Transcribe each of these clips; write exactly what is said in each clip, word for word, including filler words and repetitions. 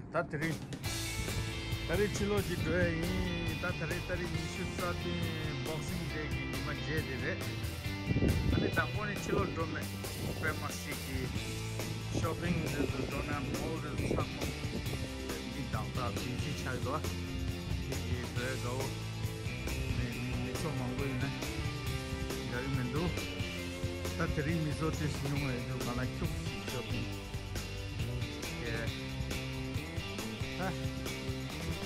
ད་དེ་རིང་། ད་རེས་ཕྱི་ལོགས་ཅིག་འགྲོ་ཡ་ཡིན། ད་ད་རེས་ཏ་རིག་ཉི་ཤུ་རྩ་བདུན་Boxing Day གི་ཉི་མ་བརྒྱད་དེ་རེད། ཨ་ནི་དང་པོ་ནས་ཕྱི་ལོགས་འགྲོ་མེད། དཔེ་མ་སྲིད་ཀྱི་shopping དེ་ཚོ་འགྲོ་ན་mall དེ་ཚོ་ཚང་མ་མི་དང་ཐག་དེ་ཅི་ཆགས་འདུག་ཁྱེད་ཀྱིས་འགྲོ་ཡ་དགའ་བོ། མི་མི་མི་ཚོ་མང་པོ་ཡིན་ན་དགའ་གི་མི་འདུག་ད་དེ་རིང་མི་ཚོ་ཏོག་ཙམ་ཉུང་བ་ཡིན་དུས་གང་ལ་ཁྱུག་ཅིག་shopping དེ། ཨ།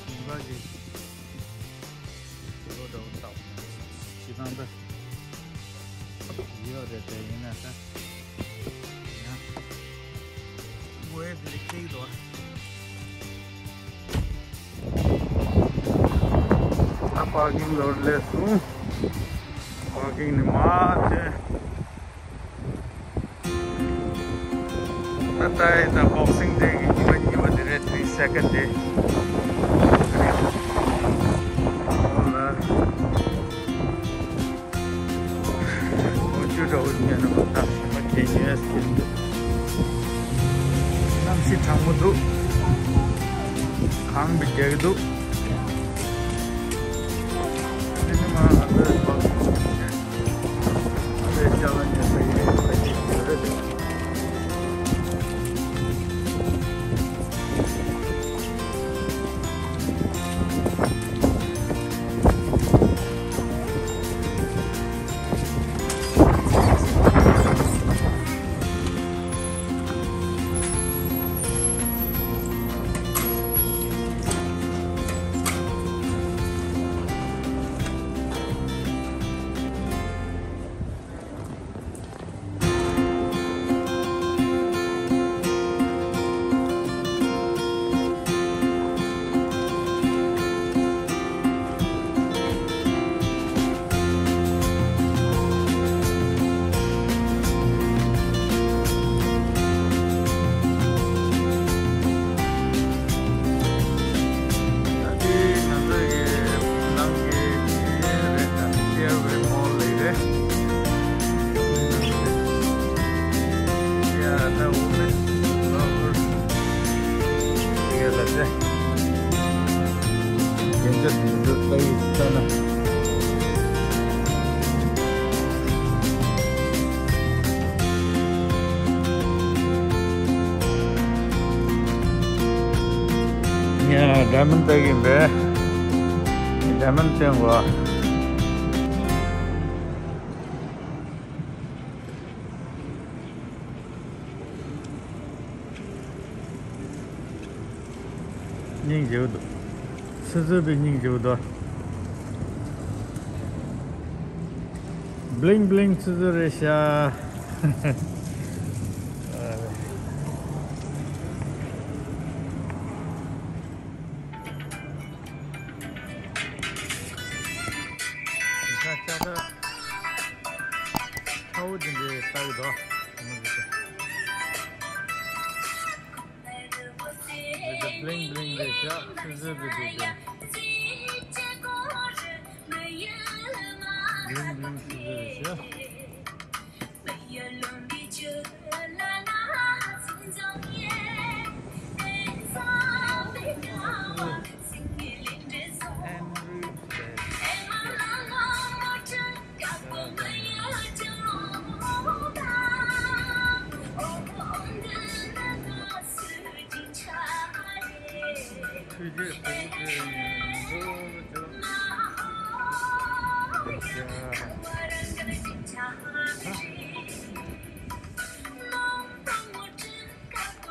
ཉིན་པ་གི་དེ་ལོ་འདྲ་བོ་བཏགས་པ་ཞིག་དང་འདྲ། ཡོད་རེད་དེ་ཡིན་ན་ད། ཡང་། ཝེ་དེ་ཁེག་དོ། ད་parking lot སླེབས་སོང་། parking ནི་མ་ཚད། ད་ལྟ་ཡི་ད་Boxing Day གི་ཉི་མ་གཉིས་པ་དེ་རེད། དེ་རིང་second day། ཨོ་ལ། ཁོང་ཆུ་འདྲ་བོ་ཉན་ནས་ད་ཞིམ་པ་གྱེས་ཉོས་ཟེར་གྱི་འདུག་གནམ་གཤིས་གྲང་མོ་འདུག་གངས་འདི་རྒྱག་གི་འདུག་དེ་ནི་མ་ང་ཚོའི་བག་ཨ་ལས་ཅ་ལག་ཉོ་ས་ཡིན་ས་ཡིན་ཡོད་རེད། ད་དེ་ང་ཚོ་གི་ནང་གི་དེ་རེད། ད་Fairway Mall ལ་རེད། ཡ་ད་འོ་རེད། ལོ་ཧོར་ཡ་ལ་དེ། རྒྱན་ཆ་དེ་ཚོ་ལྟ་ཡི་ལྟ་ན། ཡ་Diamond ལྟ་གི་ཡིན་པས། Diamond སྟོན་དགོས། སྙིང་རྗེ་པོ་འདུག་ཆུ་ཚོད་པའི་སྙིང་རྗེ་པོ་འདུག Bling bling ཆུ་ཚོད་རེད་ཤག་ཁྲ་བོ་དེ་འདྲའི་ལྟ་གི་འདུག Bling bling རེད་ཤག་ཆུ་ཚོད་ཀྱི་དེ་དེ། Bling bling ཆུ་ཚོད་རེད་ཤག་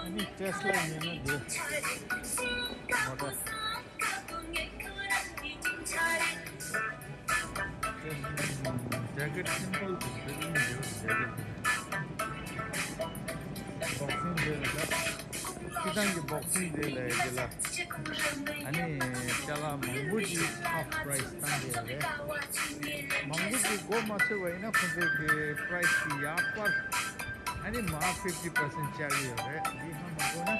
ཨ་ནི་Tesla ཉོས་ན་འདི་མོ་ཊ། Jacket simple དེ་འདི་ནི་འདི་jacket དེ། Boxing Day ལ་ད། སྤྱི་བཏང་གི་Boxing Day ལ་འདི་ལ། ཨ་ནི་ཅ་ལག་མང་པོ་ཅིག་half price བཏང་གི་ཡོད་རེད། མང་པོ་ཅིག་མགོ་མ་ཚོས་པ་ཡིན་ན་ཁོང་ཚོ་གི་price དེ་ཡར་སྤར། ཨ་ནི་མར་fifty percent བཅག་གི་ཡོད་རེད། འདི་ཧ་མ་གོ་ན།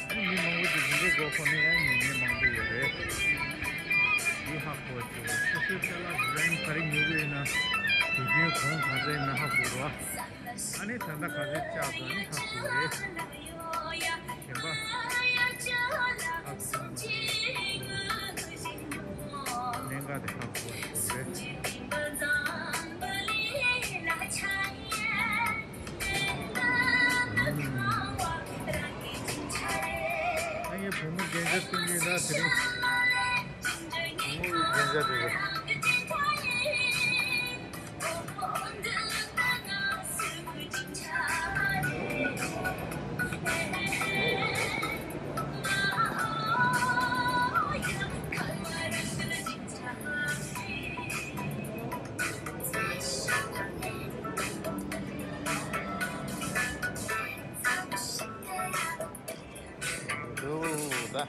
ཨ་ནི་མི་མང་པོ་ཅིག་འདི་འདྲའི་མགོ་འཁོར་ནས་ཡང་ཉན་མཁན་མང་པོ་ཡོད་རེད། འདི་ཧ་གོ་བྱས་སོ་སོའི་ཅ་ལག་brand ག་རེ་ཉོ་གི་ཡོད་ན་དུས་རྒྱུན་གོང་ག་ཚད་ཡིན་ན་ཧ་གོ་རོགས། ཨ་ནི་ད་ལྟ་ག་ཚོད་བཅག་འདུག་ཨ་ནི་ཧ་གོ་རེད། གཞན་པ། ཉིན་མོ་རྒྱན་ཆ་སྟོན་གྱི་ཡིན་ན་དེ་རིང་། ཉིན་མོ་རྒྱན་ཆ་དེ་རེད། Dude.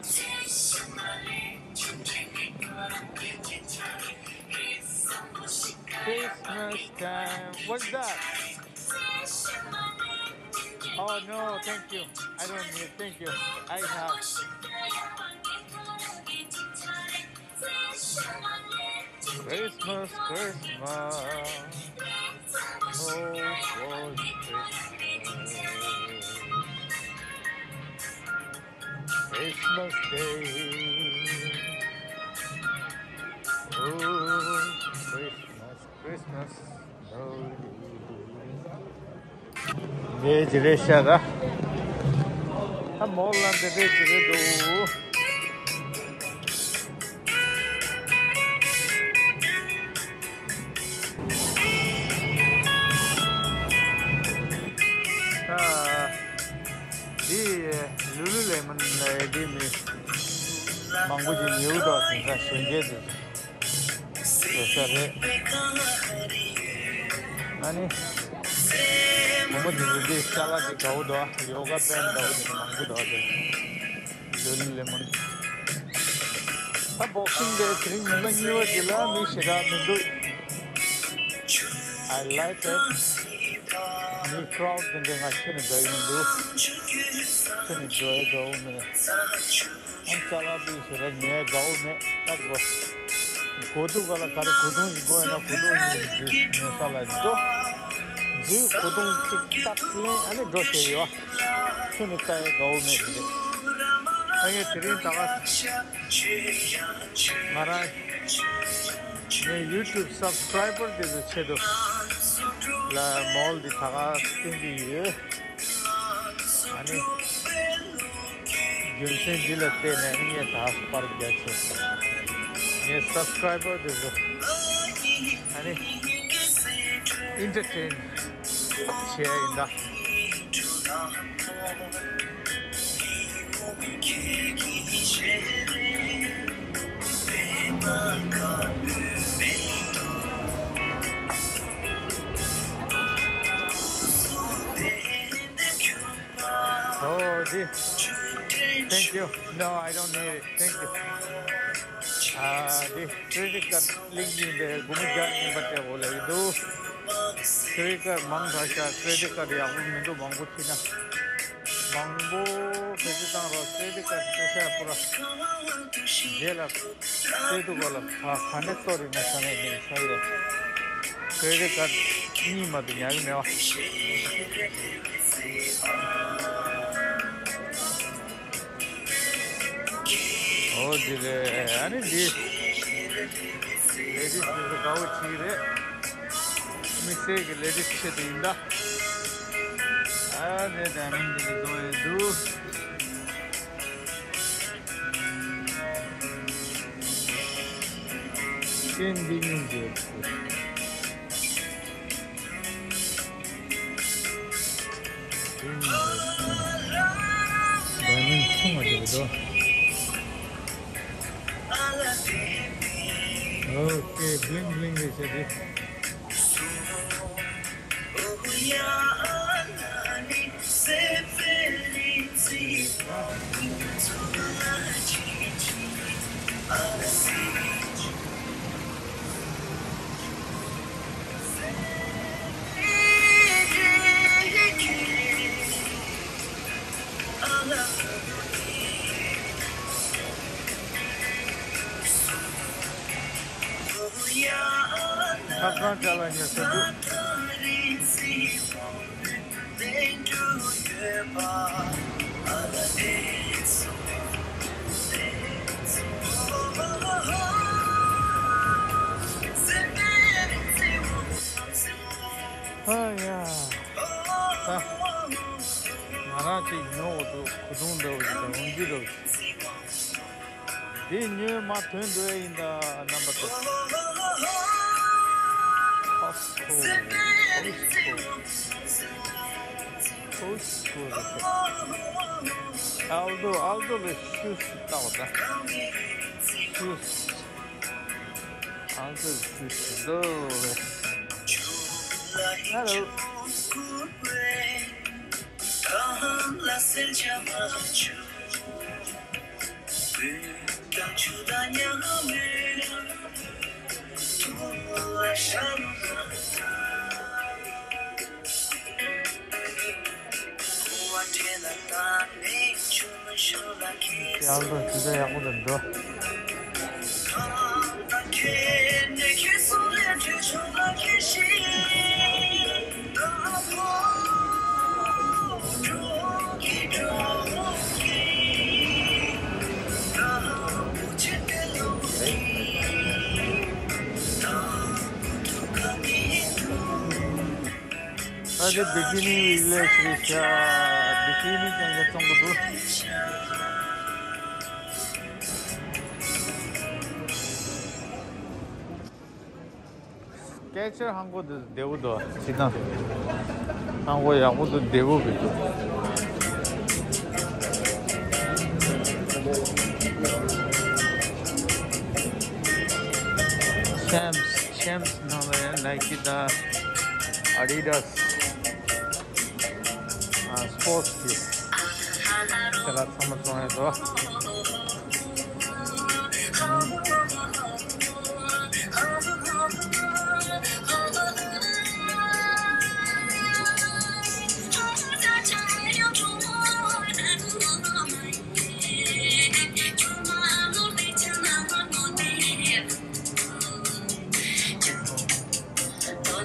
Christmas time. What's that? Oh no, thank you. I don't need. Thank you. I have. Christmas, Christmas. Oh, boy, Christmas. Christmas Day. Oh, Christmas, Christmas. Oh. འདི་ཅི་རེད་ཤག་ད། ད་མོལ་ལ་འདི་འདྲས་ཅི་རེད་འདུག་ད་འདི་ལུ་ལུ་ལེ་མོན་ལ་འདི་མི་མང་པོ་ཅིག་ཉོས་འདུག་དེང་སང་གཞོན་སྐྱེས་ཚོས། བཟོ་ས་རེད། ཨ་ནི། བུ་མོ་དེ་ཚོ་འདི་ཤ་ལག་དེ་དགའ་བོ་འདུག་ཡོ་ག་པན་འདྲ་བོ་དེ་མང་པོ་འདུག་དེ། ལུ་ལུ་ལེ་མོན། ད་Boxing Day དེ་རིང་ཉི་མ་གཉིས་པ་དེ་ལ་མི་ཞེ་དྲག་མི་འདུག I like it. མི་crowd དེ་འདྲ་ང་ཁྱོན་ནས་འདྲ་ཡི་མི་འདུག་ཁྱོན་ནས་འགྲོ་ཡི་འགྲོ་འོང་མེད། ཨང་ཅ་ལག་པི་ཞེ་ར་ཉལ་དགའ་བོ་མེད་ལྟ་དགོས། གོ་དུ་ག་ལ་ག་རེ་གོ་དུང་ཞིག་དགོས་ཡོད་ན་གོ་དུང་ཞིག་འཛུལ་ཉལ་ས་ལ་འགྲོ། འཛུལ་གོ་དུང་གཅིག་ཏག་ལེན་ཨ་ནི་འགྲོ་ཞེས་ཡོད། ཁྱོད་ནི་ལྟ་ཡ་དགའ་བོ་མེད་རེད། ཨ་ངས་དེ་རིང་ད་ག་ང་རང་ངའི་YouTube subscriber དེ་ཚོའི་ཆེད་དུ་ལ་མོལ་འདི་ད་ག་སྟོན་གྱི་ཡོད། ཨ་ནི། རྒྱུ་མཚན་འདི་ལ་བརྟེན་ནས་ངས་ད་པར་རྒྱག་ཆེད་ངའི་subscriber དེ་ཚོ་ཨ་ནི་entertain བྱས་ཡིན་ད། Oh, this. Thank you. No, I don't need it. Thank you. Ah, this credit card link in the Gumuja in the Credit card མང་དྲགས་ཤག credit card ཡག་པོ་མི་འདུག་མང་པོ་ཁྲིད་ན། མང་པོ་བེད་སྤྱོད་བཏང་རོགས་credit card སྤེ་ཤ་པུ་ར། རྗེས་ལ་སྤྲད་འདུག་ག་ལ་ག་ག་འདྲ་གཏོར་ཡིན་ན་ས་ནས་ནས་ཤ་ཡོད། credit card གཉིས་མ་གཏོགས་ཉར་གི་མེད་པ། ཨོ་འདི་རེད་ཨ་ནི་འདི། ladies དེ་ཚོ་དགའ་བོ་བྱེད་ཀྱི་རེད། དམིགས་བསལ་གྱི་ladies ཆེད་དུ་ཡིན་ད། ཨ་རེད་ད་མིན་འདི་གི་དོན་ཡིན་འདུག་ཀེན་འདི་ཡིན་འདུག་འདི་ཡིན་འདུག་འདི་མིན་ཐུང་བ་འདི་གི་དོ། ཨོ་ཀེ་bling bling རེད་བྱས་ཏེ། ཁ་སང་ཅ་ལག་ཉོ་ས་འདུག་ཨ་ཡ། ད། ང་རང་ཅིག་ཉོ་འོ་འདུག་གོས་ཐུང་འདྲ་བོ་ཞིག་དང་འོང་རྒྱུ་འདྲ་བོ་ཞིག་དེ་ཉོས་མ་ཐོན་འགྲོ་ཡ་ཡིན་ད་རྣམ་པ་ཚོ། Costco, Costco, Costco རེད། Aldo, Aldo ལ་shoes ལྟ་བ་ད། Shoes. Aldo shoes འདུག Hello. ཡག་པོ་འདུག་ད་དེ་བི་ཀི་ནི་ཝི་ལེཇ་རེད་ཤག་བི་ཀི་ནི་རྐྱང་རྐྱང་བཙོང་གི་འདུག་སྐད་ཆ་ཧང་གོ་འདི་བདེ་བོ་འདུག་ཅི་དང་། ཧང་གོ་ཡག་པོ་འདུག་བདེ་བོ་གི་འདུག Champs, Champs ནང་ལ་ཡང་Nike དང་Adidas ཨ་སྤོར་ཊི་གི་དེ་ལ་ཚང་མ་བཙོང་ཡོད་དོ།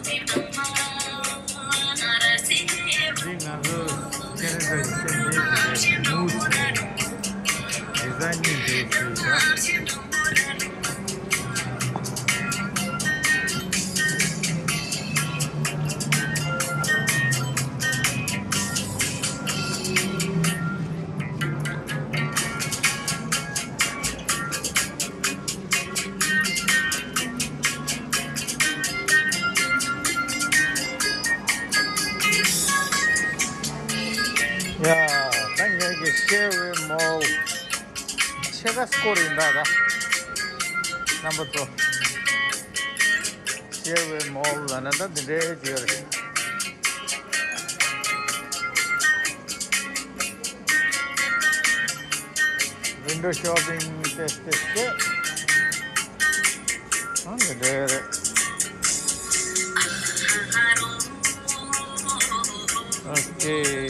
འདི་ང་ཚོ་ཁེ་རེ་ཟ་ཡི་སེམས་ནད་ཀྱི་མུའུ་ཟེར་ནས་ཌི་ཛའིན་གཉིས་འདུག་ཞེས་བྱ། ཡ། ད་ངེད་ཀྱི་ཤེར་ཝེ་མོལ་ཕྱེད་ཀ་སྐོར་ཡིན་ད་ད། རྣམ་པ་ཚོ། ཤེར་ཝེ་མོལ་ལ་ན་ད་འདི་འདྲའི་ཅིག་ཡོད་རེད། Window shopping ཏེས་ཏེས་ཏེ། ཨང་གི་རེད། Okay.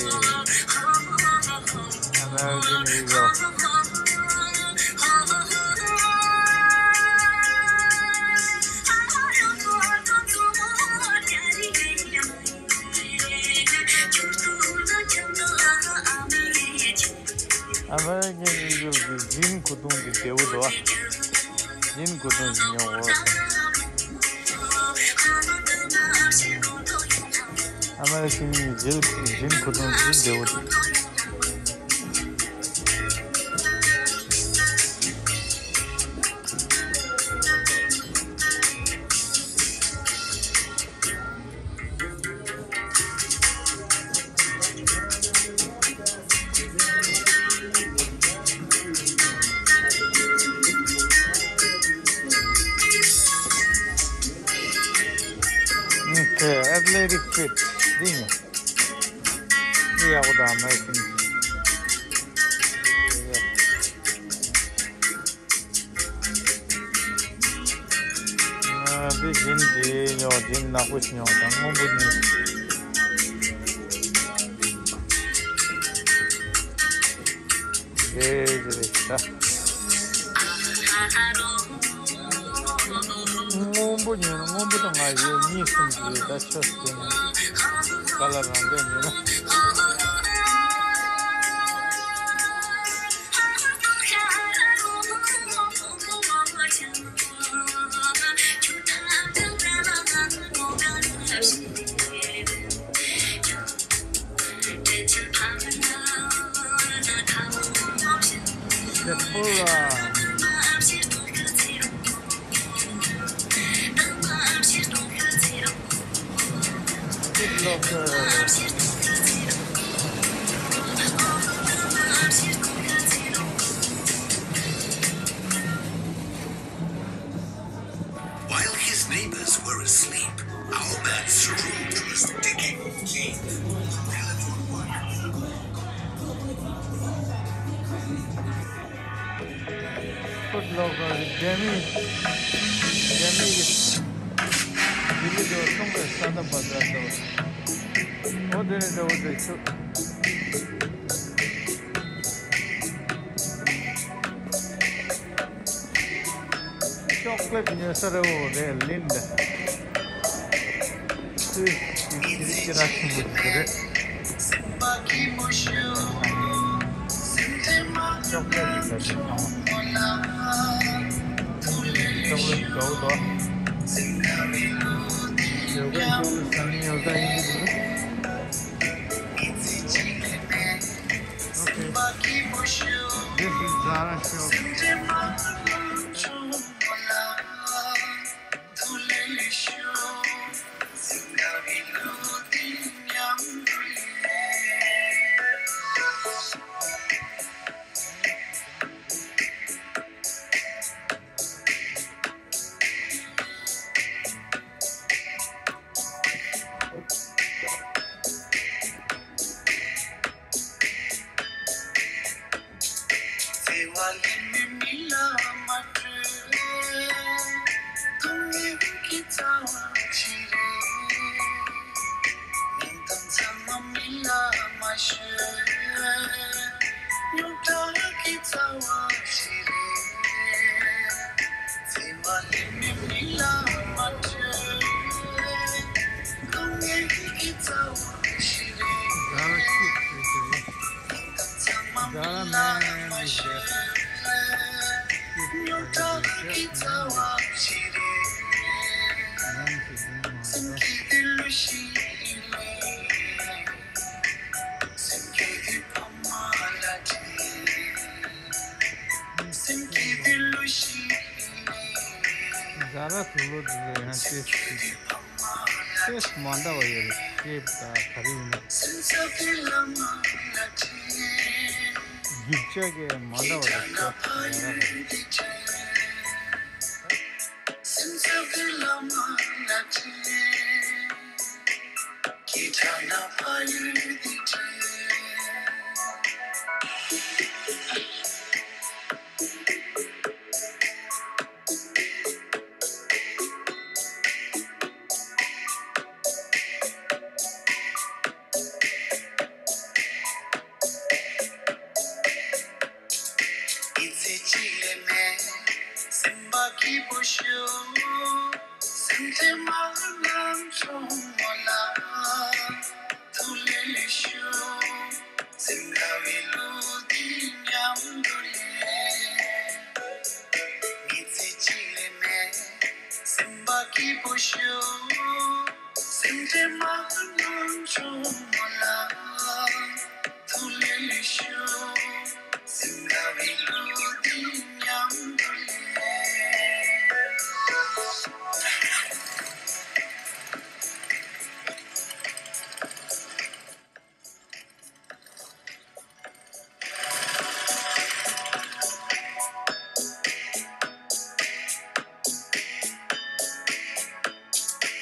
American Eagle. American Eagle གི་ཇིན་གོས་ཐུང་འདི་བདེ་བོ་འདུག་ཨ། ཇིན་གོས་ཐུང་ཞིག་ཉོ་དགོས། American Eagle གི་ཇིན་གོས་ཐུང་འདི་བདེ་བོ་འདུག Okay, athletic fit. འདི་ཡིན། འདི་ཡག་པོ་འདུག་American། ཨ། འདི་ཇིན་འདི་ཉོ། ཇིན་ནག་པོ་ཞིག་ཉོ་དང་སྔོན་པོ་གཉིས། རེད་རེད་ད། སྔོན་པོ་ཉོས་ན་སྔོན་པོ་དང་ང་ཡོད་གཉིས་གསུམ་ཞིག་ད་ཆོས་དེ་ནས་ཀ་ལར་རང་འདོད་ཉོས་ན། Sephora. Look, uh, While his neighbors were asleep, our man Sarut was digging deep. Foot Locker, Jamie, Jamie, Jamie जो तुम सादा बजा दो। वो देने दो, वो दे। Chocolate ཉོ་ས་རེད་བོ་རེད་ལིན་ད། སུས་ཁྱི་རིགས་ཁྱི་ར་ཆེན་པོ་ཞིག་རེད། Chocolate ཞིག་ད་ཞིག་ཨང་། Chocolate དགའ་བོ་དོ། ཡོ་ག་ཅུང་ཟ་ནི་ཡོད་ད་ཡིན་གྱི་འདུག Okay. This is Zara shop. བརྩེ་བ་ལེན་མེད་མི་ལ་མ་སྤྲོད། སྡུག་བསྔལ་གྱི་རྩ་བ་ཅི་རེད། ཉིན་དང་མཚན་མ་མི་ལ་མ་ཤོད། རྙོག་དྲ་གི་རྩ་བ་ཅི་རེད། བརྩེ་བ་ལེན་མེད་མི་ལ་མ་སྤྲོད། སྡུག་བསྔལ་གྱི་རྩ་བ་ཅི་རེད། Zara shit is it? Zara man is that? རྙོག་དྲ་གི་རྩ་བ་ཅི་རེད། Man is doing my best. སེམས་ཀྱི་བདེ་ལུགས་ཤིག་ཡིན་ལེ། སེམས་ཀྱི་བདེ་ཕ་མ་ལ་དྲིས། སེམས་ཀྱི་བདེ་ལུགས་ཤིག་ཡིན་ལེ། Zara དུག་ལོག་འདི་ལ་ཡང་ཏེས་ཏེས་མ་འདྲ་བ་ཡོད་རེད། ཤེབ་དང་ག་རེ་ཡིན་ན། སེམས་ཀྱི་བདེ་ལ་མ་ལ་དྲིས། རྒྱུ་ཆ་གི་མ་འདྲ་བ་རེད་ཤེབ་དང་ག་རེ་རེད། སེམས་ཚབ་དེ་ལ་མ་ལ་དྲན། ཁྱེད་ཕྱག་ན་ཕ་ཡུལ་དེ་དྲན། ཨི་ཙི་ཅི་ལེ་མེ། སེམས་པ་སྐྱིད་པོ་ཤོག་སེམས་ཁྲལ་མ་གནང་ཆུང་མོ་ལ། ཐུགས་ལེ་ལེ་ཤོག་སེམས་དགའ་བའི་ལུགས་འདི་མཉམ་དུ་ལེན། ཨི་ཙི་ཅི་ལེ་མེ། སེམས་པ་སྐྱིད་པོ་ཤོག་སེམས་ཁྲལ་མ་གནང་ཆུང་མོ་ལ། ཐུགས་ལེ་ལེ་ཤོག་སེམས་དགའ་བའི་ལུགས་འདི་མཉམ་དུ་ལེན།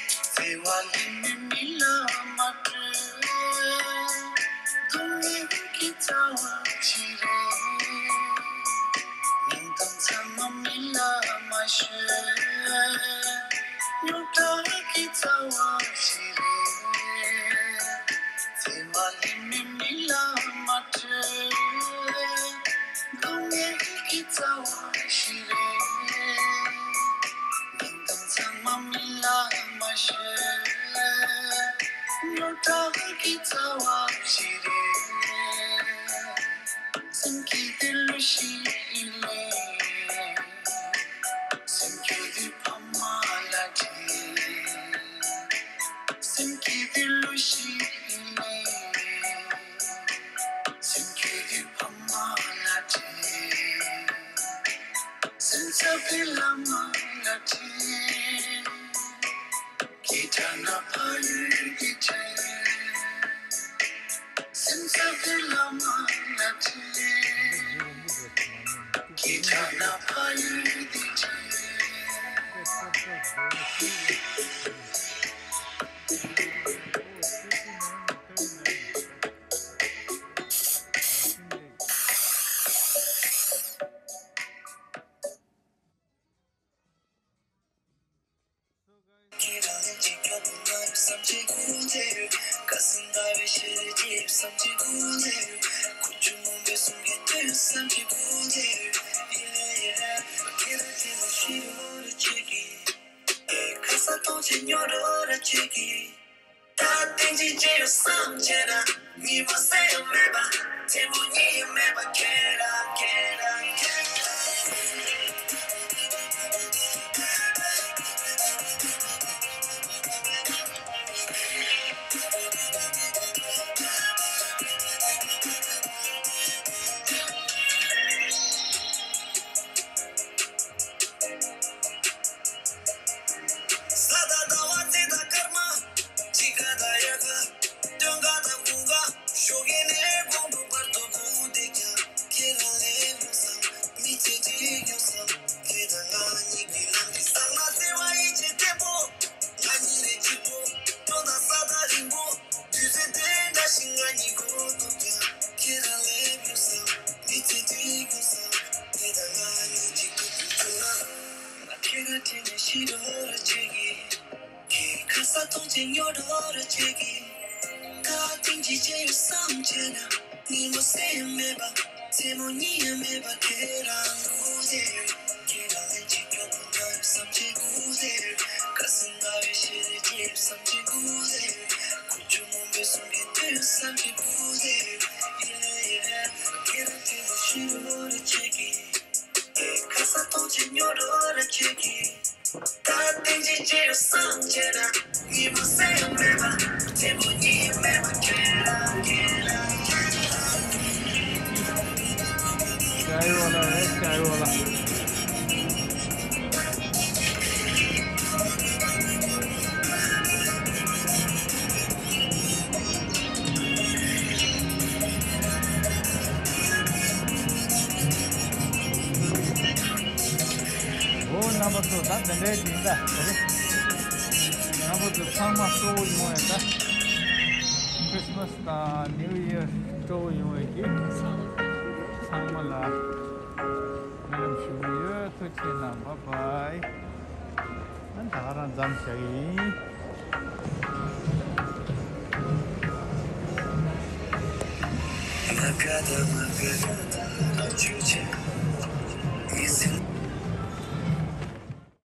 བརྩེ་བ་ལེན་མེད་མི་ལ་མ་སྤྲོད། སྡུག་བསྔལ་གྱི་རྩ་བ་ཅི་རེད། ཉིན་དང་མཚན་མ་མི་ལ་མ་ཤོད། རྙོག་དྲ་གི་རྩ་བ་ཅི་རེད། བརྩེ་བ་ལེན་མེད་མི་ལ་མ་སྤྲོད། སྡུག་བསྔལ་གྱི་རྩ་བ་ཅི་རེད། ཉིན་དང་མཚན་མ་མི་ལ་མ་ཤོད། རྙོག་དྲ་གི་རྩ་བ་ཅི་རེད། སེམས་ཀྱི་བདེ་ལུགས་ཤིག་ཡིན་ལེ། སེམས་ཀྱི་བདེ་ཕ་མ་ལ་དྲིས། སེམས་ཀྱི་བདེ་ལུགས་ཤིག་ཡིན་ལེ། སེམས་ཀྱི་བདེ་ཕ་མ་ལ་དྲིས། སེམས་ཚབ་པའི་བླ་མ་ལ་དྲིས། ཁྱེད་ཕྱག་ན་ཕ་ཡུལ་གྱི་དྲིས། चाय वाला है, चाय वाला। འོ། རྣམ་པ་ཚོ། ད་དེ་འདྲའི་དེ་འདྲ་རེད། རྣམ་པ་ཚོ་ཚང་མ་སྤྲོ་བོ་ཡོང་བའི། ད་ཁྲིས་མཱས་དང་ནིའུ་ཡར་སྤྲོ་བོ་ཡོང་བའི་གི། ཚང་མ་ལ་སྨོན་ལམ་ཞུ་གི་ཡོད། ཐུགས་རྗེ་གནང་། བྷའི་བྷའི། ད་ག་རང་མཚམས་བཞག་གི་ཡིན།